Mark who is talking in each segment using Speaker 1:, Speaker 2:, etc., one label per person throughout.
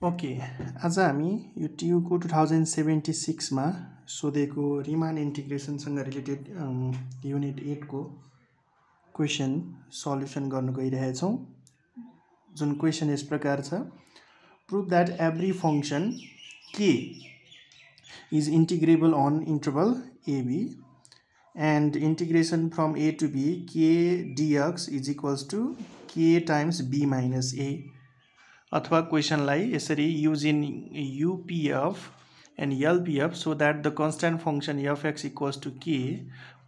Speaker 1: Okay, आज हामी यो टियुको 2076 मा सोधेको रिमान इन्टिग्रेसनसँग रिलेटेड युनिट 8 को क्वेशन सल्युसन गर्न गइरहेछौं। जुन क्वेशन यस प्रकार छ, prove that every function k is integrable on interval ab and integration from a to b k dx is equals to k times b minus a. अथवा क्वेशनलाई यसरी using UPF and LPF so that the constant function fx equals to k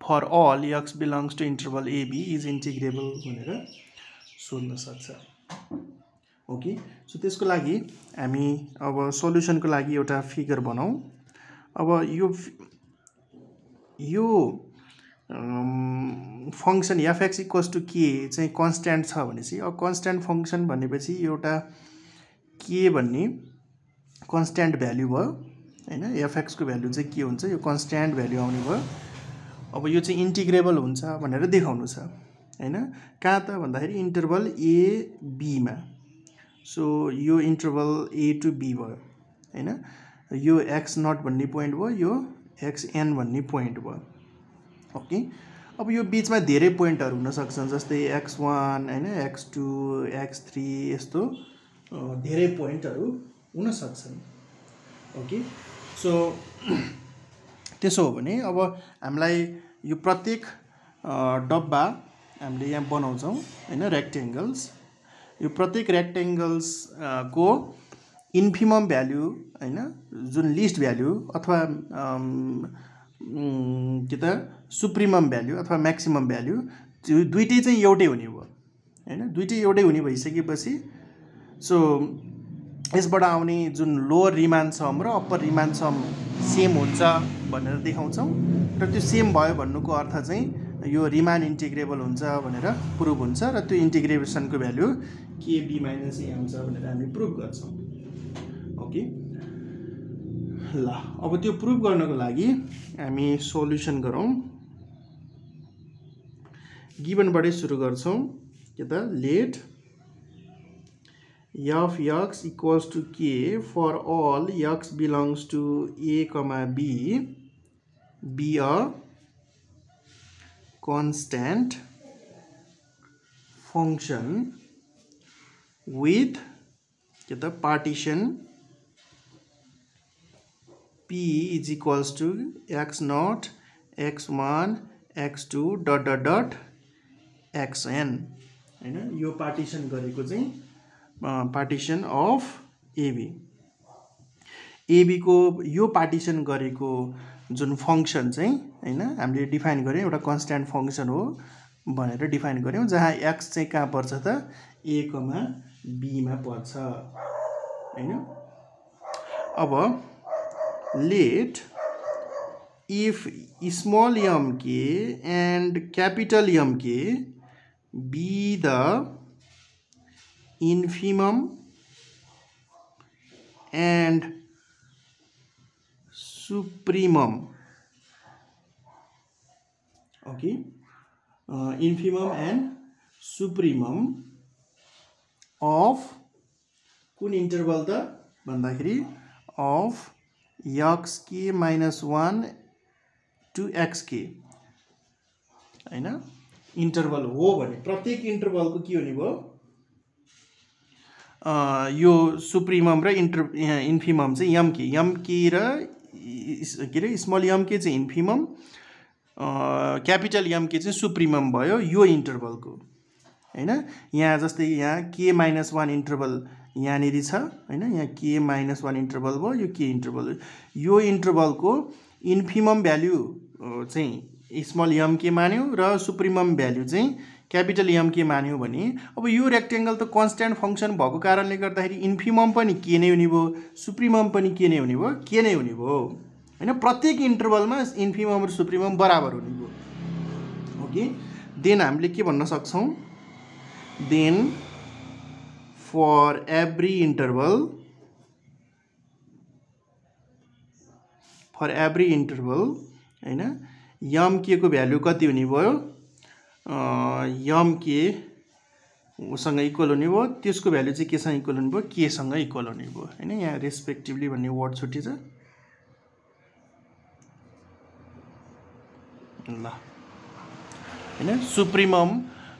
Speaker 1: for all x belongs to interval ab is integrable भनेर सोध्न सक्छ। Okay, so त्यसको लागि हामी अब सोलुसनको लागि एउटा फिगर बनाऊ। अब यो function fx equals to k चाहिँ कन्स्ट्यान्ट छ भनेपछि अब कन्स्ट्यान्ट फंक्सन भनेपछि एउटा के भन्ने कन्स्ट्यान्ट भ्यालु भयो हैन। fx को भ्यालु चाहिँ के हुन्छ, यो कन्स्ट्यान्ट भ्यालु आउने भयो। अब यो चाहिँ इन्टिग्रेबल हुन्छ भनेर देखाउनु छ हैन। कहाँ त भन्दाखेरि इन्टरभल a b मा। सो यो इन्टरभल a to b भयो हैन। यो x0 भन्ने पोइन्ट भयो, यो xn भन्ने पोइन्ट भयो। ओके, अब यो बीचमा धेरै पोइन्टहरु हुन सक्छन्, जस्तै x1 हैन, x2 x3 यस्तो धेरै पोइन्टहरु हुन सक्छन्। ओके, सो त्यसो हो भने अब हामीलाई यो प्रत्येक डब्बा हामीले यहाँ बनाउँछौं हैन, रेक्टेंगल्स। यो प्रत्येक रेक्टेंगल्स को इन्फिमम भ्यालु हैन, जुन लिस्ट भ्यालु अथवा के त सुप्रिमम भ्यालु अथवा म्याक्सिमम भ्यालु दुईटै चाहिँ एउटै हुने भयो हैन। दुईटै एउटै हुने भइसकेपछि सो यसबाट आउने जुन लोअर रिमान सम र अप्पर रिमान सम सेम हुन्छ भनेर देखाउँछौं र त्यो सेम भयो भन्नुको अर्थ चाहिँ यो रिमान इन्टिग्रेबल हुन्छ भनेर प्रुभ हुन्छ र त्यो इन्टिग्रेसनको भ्यालु kb - a आउँछ भनेर हामी प्रुभ गर्छौं। ओके, ल अब त्यो प्रुभ गर्नको लागि हामी सोलुसन गरौँ। गिभनबाटै सुरु गर्छौं के त late f x equals to k for all x belongs to a comma b be a constant function with the partition p is equals to x0 x1 x2 dot dot dot xn हैन। यो partition गरेको चाहिँ partition of AB को यो partition गरेको जुन function चाहिँ हैन हामीले डिफाइन गर्यौं, एउटा कन्स्ट्यान्ट फंक्सन हो भनेर डिफाइन गर्यौं, जहाँ x चाहिँ कहाँ पर्छ त a, b मा पर्छ हैन। अब late if small mk and capital Mk be the infimum and supremum, okay, infimum and supremum of कुन इन्टरभल त भन्दाखेरि of xk - 1 to xk हैन। इन्टरभल हो भने प्रत्येक इन्टरभलको के हुने भयो, यो सुप्रिमम र इन्फिमम चाहिँ mk र के रे स्मल mk चाहिँ इन्फिमम, क्यापिटल mk चाहिँ सुप्रिमम भयो यो इन्टरभलको हैन। यहाँ जस्तै यहाँ k - 1 इन्टरभल यहाँनेरि छ हैन, यहाँ k - 1 इन्टरभल भयो, यो k इन्टरभल, यो इन्टरभलको इन्फिमम भ्यालु चाहिँ स्मल mk मान्यो र सुप्रिमम भ्यालु चाहिँ क्यापिटल mk मान्यो भने अब यो रेक्टेंगल त कन्स्ट्यान्ट फंक्सन भएको कारणले गर्दाखेरि इन्फिमम पनि के नै हुने भयो, सुप्रिमम पनि के नै हुने भयो, के नै हुने भयो हैन। प्रत्येक इन्टरभलमा इन्फिमम र सुप्रिमम बराबर हुने भयो। ओके, देन हामीले के भन्न सक्छौं, देन फर एभ्री इन्टरभल हैन mk को भ्यालु कति हुने भयो, mk सँग इक्वल हुने भयो, त्यसको भ्यालु चाहिँ केसँग इक्वल हुने भयो, केसँग इक्वल हुने भयो हैन। यहाँ रेस्पेक्टिभली भन्ने वर्ड छुटिन्छ ल हैन। सुप्रिमम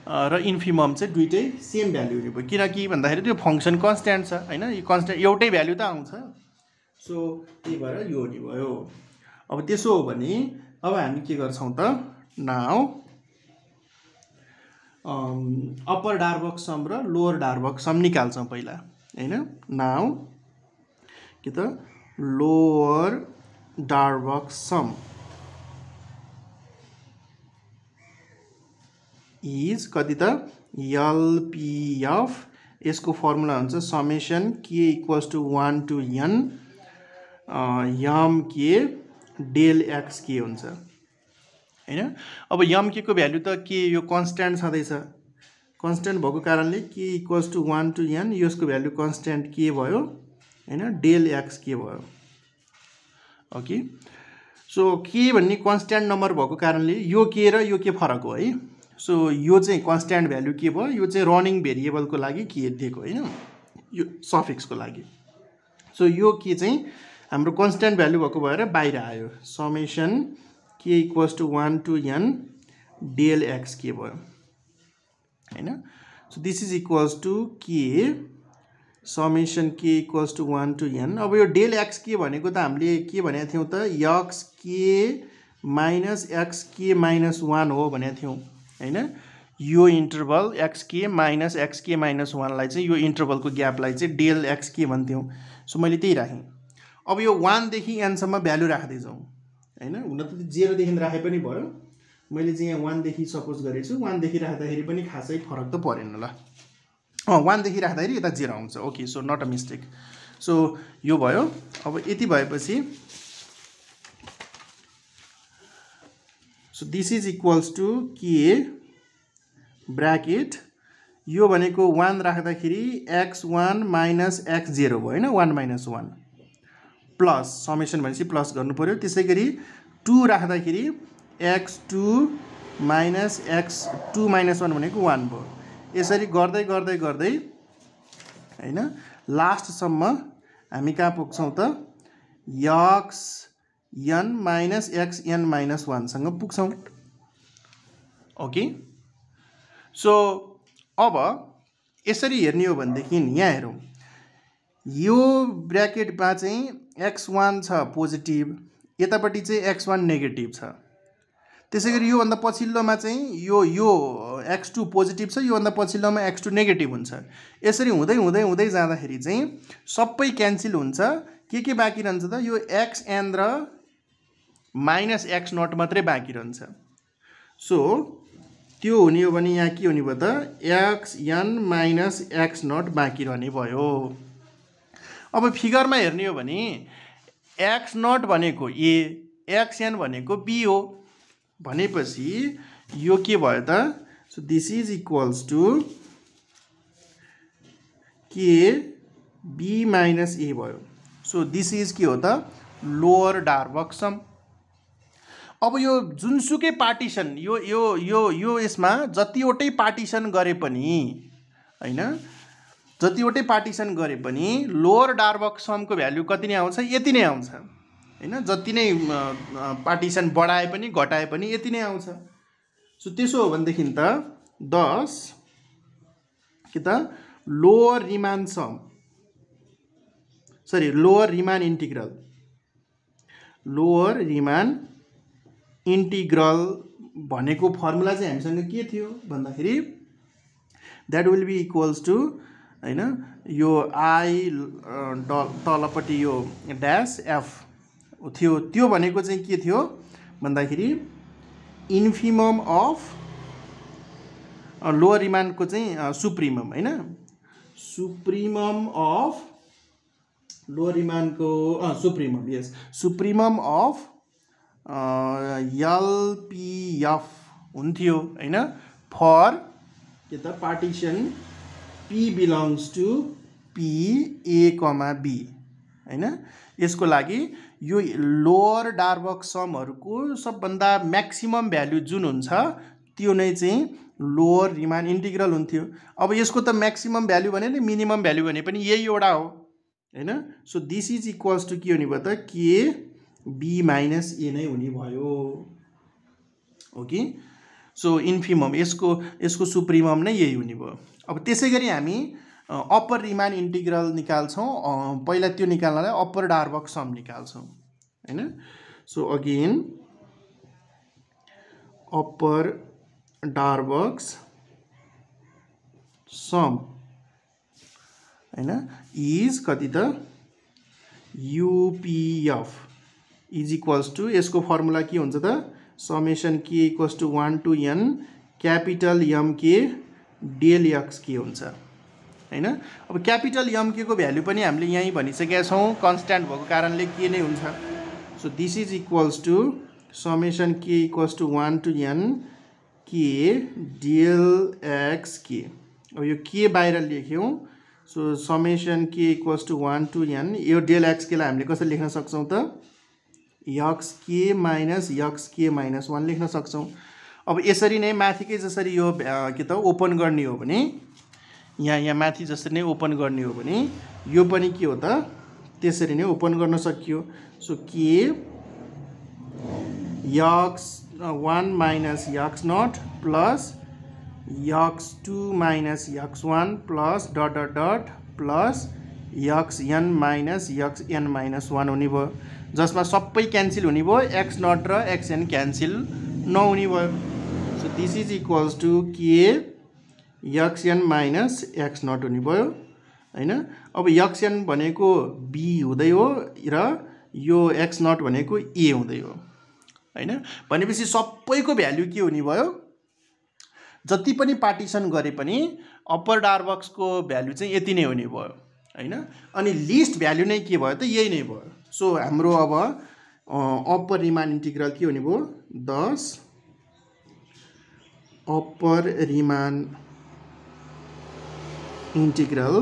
Speaker 1: र इन्फिमम चाहिँ दुईटै सेम भ्यालु हुने भयो, किनकि भन्दाखेरि त्यो फंक्सन कन्स्ट्यान्ट छ हैन। यो कन्स्ट्यान्ट एउटै भ्यालु त आउँछ, सो त्यही भएर यो हुने भयो। अब त्यसो हो भने अब हामी के गर्छौं त, नाउ अप्पर डार्बक सम र लोअर डार्बक सम निकाल्छौं पहिला हैन। नाउ के त लोअर डार्बक सम इज कति त LPF, यसको फर्मुला हुन्छ summation k equals to 1 to n m k del x k हुन्छ हैन। अब यम के को भ्यालु त के यो कन्स्ट्यान्ट छँदैछ, कन्स्ट्यान्ट भएको कारणले k equals to 1 to n, यसको भ्यालु कन्स्ट्यान्ट के भयो हैन, डेल एक्स के भयो। ओके, सो के भन्ने कन्स्ट्यान्ट नम्बर भएको कारणले यो के र यो के फरक हो है। सो यो चाहिँ कन्स्ट्यान्ट भ्यालु के भयो, यो चाहिँ रनिङ भेरिएबलको लागि के दिएको हैन, यो सफिक्सको लागि। सो यो के चाहिँ हाम्रो कन्स्ट्यान्ट भ्यालु भएको भएर बाहिर आयो, summation k equals to 1 to n del x k भयो हैन। So this is equals to k summation k equals to 1 to n। अब यो डेल एक्स के भनेको त हामीले के भनेको थियौं त, x k minus x k minus 1 हो भनेको थियौं हैन। यो interval xk minus xk minus 1 लाई चाहिँ, यो इन्टरभलको ग्यापलाई चाहिँ डेल xk भन्थ्यौं। सो मैले त्यही राखेँ। अब यो 1 देखि n सम्म भ्यालु राख्दै जाउँ हैन। हुन त 0 देखि राखे पनि भयो, मैले चाहिँ यहाँ 1 देखि सपोज गरेछु, 1 देखि राख्दाखेरि पनि खासै फरक त परेन ल। 1 देखि राख्दाखेरि यता 0 आउँछ। Okay, so not a mistake. So यो भयो। अब यति भएपछि so this is equals to k bracket, यो भनेको 1 राख्दाखेरि x1 माइनस x0 भयो हैन, 1 माइनस 1 प्लस समेसन भनेपछि प्लस गर्नु पर्यो। त्यसैगरी 2 राख्दाखेरि x2 माइनस x2 माइनस 1 भनेको 1 भयो। यसरी गर्दै गर्दै गर्दै हैन लास्टसम्म हामी कहाँ पुग्छौं त, xn माइनस xn माइनस 1 सँग पुग्छौं। ओके, सो अब यसरी हेर्ने हो भनेदेखि यहाँ हेरौँ, यो ब्र्याकेटमा चाहिँ x1 छ पोजिटिभ, यतापट्टि चाहिँ x1 नेगेटिभ छ। त्यसैगरी यो भन्दा पछिल्लोमा चाहिँ यो x2 पोजिटिभ छ, यो भन्दा पछिल्लोमा x2 नेगेटिभ हुन्छ। यसरी हुँदै हुँदै हुँदै जाँदाखेरि चाहिँ सबै क्यान्सल हुन्छ, के बाँकी रहन्छ त, यो xn र माइनस x0 मात्रै बाँकी रहन्छ। सो त्यो हुने हो भने यहाँ के हुने भयो त, xn माइनस x0 बाँकी रहने भयो। अब फिगरमा हेर्ने हो भने x0 भनेको a, xn भनेको b हो भनेपछि यो के भयो त, so this is equals to k b minus a भयो। सो दिस इज के हो त, लोअर डार्बक सम। अब यो जुनसुकै पार्टिसन यो यो यो यो यसमा जतिवटै पार्टिसन गरे पनि हैन, जतिवटै पार्टिसन गरे पनि लोअर डार्बक समको भ्यालु कति नै आउँछ, यति नै आउँछ हैन। जति नै पार्टिसन बढाए पनि घटाए पनि यति नै आउँछ। सो त्यसो हो भनेदेखि त 10 के त lower Riemann sum, sorry lower Riemann integral, lower Riemann integral भनेको फर्मुला चाहिँ हामीसँग के थियो भन्दाखेरि that will be equals to हैन, यो आई तलपट्टि यो ड्यास एफ थियो, त्यो भनेको चाहिँ के थियो भन्दाखेरि इन्फिमम अफ लोअर रिमानको चाहिँ सुप्रिमम हैन, सुप्रिमम अफ लोअर रिमानको supremum, yes supremum of LPF हुन्थ्यो हैन, फर के त partition P belongs to PA, B हैन। यसको लागि यो लोअर डार्बक समहरूको सबभन्दा म्याक्सिमम भ्यालु जुन हुन्छ त्यो नै चाहिँ लोअर रिमान इंटीग्रल हुन्थ्यो। अब यसको त म्याक्सिमम भ्यालु भने नि मिनिमम भ्यालु भने पनि यही एउटा हो हैन। So this is equals to के हुने भयो त के बी माइनस ए नै हुने भयो। ओके, सो इन्फिमम यसको सुप्रिमम नै यही हुने भयो। अब त्यसै गरी हामी अप्पर रिमान इंटीग्रल निकाल्छौँ। पहिला त्यो निकाल्नलाई अप्पर डार्बक सम निकाल्छौँ हैन। So again upper Darboux sum हैन इज कति त यूपीएफ इज इक्वल्स टु यसको फर्मुला के हुन्छ त summation k equals to 1 to n capital M k del x k हुन्छ हैन। अब क्यापिटल एम के को भ्यालु पनि हामीले यही भनिसकेका छौँ, कन्स्ट्यान्ट भएको कारणले के नै हुन्छ। So this is equals to summation k equals to 1 to n k del x k. अब यो के बाहिर लेख्यौँ। So summation k equals to 1 to n यो डेल एक्स के लाई हामीले कसरी लेख्न सक्छौँ त एक्स के माइनस एक्स के माइनस 1 लेख्न सक्छौँ। अब यसरी नै माथिकै जसरी यो के त ओपन गर्ने हो भने यहाँ माथि जसरी नै ओपन गर्ने हो भने यो पनि के हो त त्यसरी नै ओपन गर्न सकियो। So K x 1 minus x naught plus x 2 minus x 1 plus dot dot dot plus x n minus x n minus 1 हुने भयो, जसमा सबै क्यान्सल हुने भयो, एक्स नट र एक्स एन क्यान्सल नहुने भयो। So this is equals to K x n minus x naught हुने भयो हैन। अब एक्स एन भनेको बी हुँदै हो र यो एक्स नट भनेको ए हुँदै हो हैन। भनेपछि सबैको भ्यालु के हुने भयो, जति पनि पार्टिसन गरे पनि अप्पर डार्बक्सको भ्यालु चाहिँ यति नै हुने भयो हैन। अनि लिस्ट भ्यालु नै के भयो त यही नै भयो। सो हाम्रो अब अप्पर रिमान इंटीग्रल के हुने भयो 10 upper Riemann integral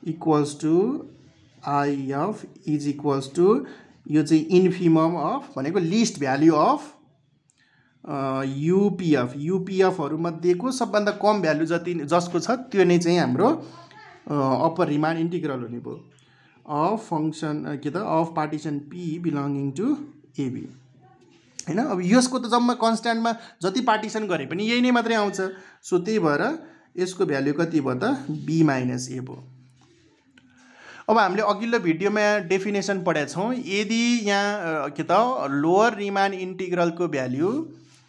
Speaker 1: equals to IF is equals to यो चाहिँ इन्फिमम अफ भनेको लिस्ट भ्याल्यु अफ युपिएफहरू मध्येको सबभन्दा कम भ्यालु जति जसको छ त्यो नै चाहिँ हाम्रो अप्पर रिमान इंटीग्रल हुने भयो अफ फंक्शन के त of partition P belonging to AB हैन। अब यसको त जम्मा कन्स्ट्यान्टमा जति पार्टिसन गरे पनि यही नै मात्रै आउँछ। सो त्यही भएर यसको भ्यालु कति भयो त बी माइनस ए भयो। अब हामीले अघिल्लो भिडियोमा डेफिनेसन पढेका छौँ। यदि यहाँ के त लोअर रिमान इंटीग्रलको भ्यालु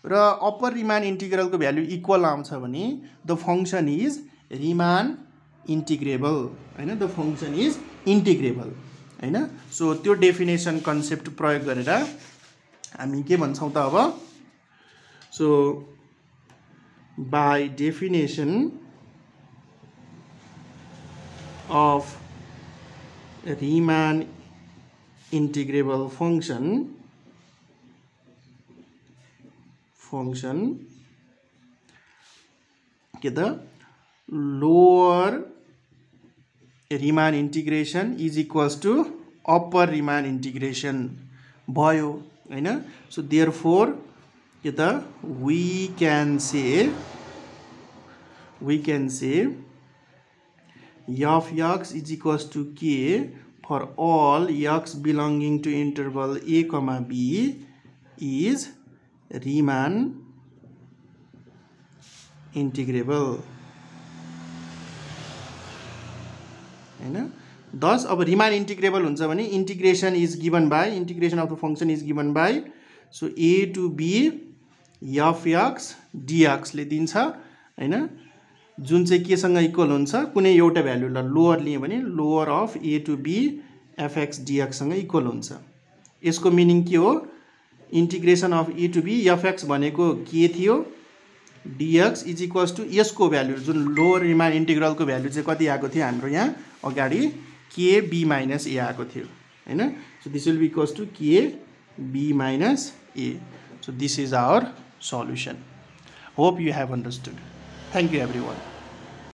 Speaker 1: र अप्पर रिमान इंटीग्रलको भ्यालु इक्वल आउँछ भने the function is Riemann integrable हैन, द फंक्शन इज इंटीग्रेबल हैन। सो त्यो डेफिनेसन कन्सेप्ट प्रयोग गरेर हामी के भन्छौँ त अब। So by definition of Riemann integrable function के the lower Riemann integration is equals to upper Riemann integration भयो हैन। सो देयरफोर के त we can say f x is equals to के for all x belonging to interval a, b is Riemann integrable हैन। Thus अब Riemann integrable हुन्छ भने integration is given by integration of the function is given by so a to b f x dx ले दिन्छ हैन, जुन चाहिँ केसँग equal हुन्छ कुनै एउटा भ्यालुलाई लोअर लिए भने lower of a to b f x dx सँग इक्वल हुन्छ। यसको मिनिङ के हो, integration of a to b f x भनेको के थियो dx इज इक्वल्स टू यसको भ्यालु जुन लोअर रिमान इंटीग्रलको भ्यालु चाहिँ कति आएको थियो हाम्रो यहाँ अगाडि के बी माइनस ए आएको थियो हैन। So this will be equals to K b minus a. So this is our solution. Hope you have understood. Thank you everyone.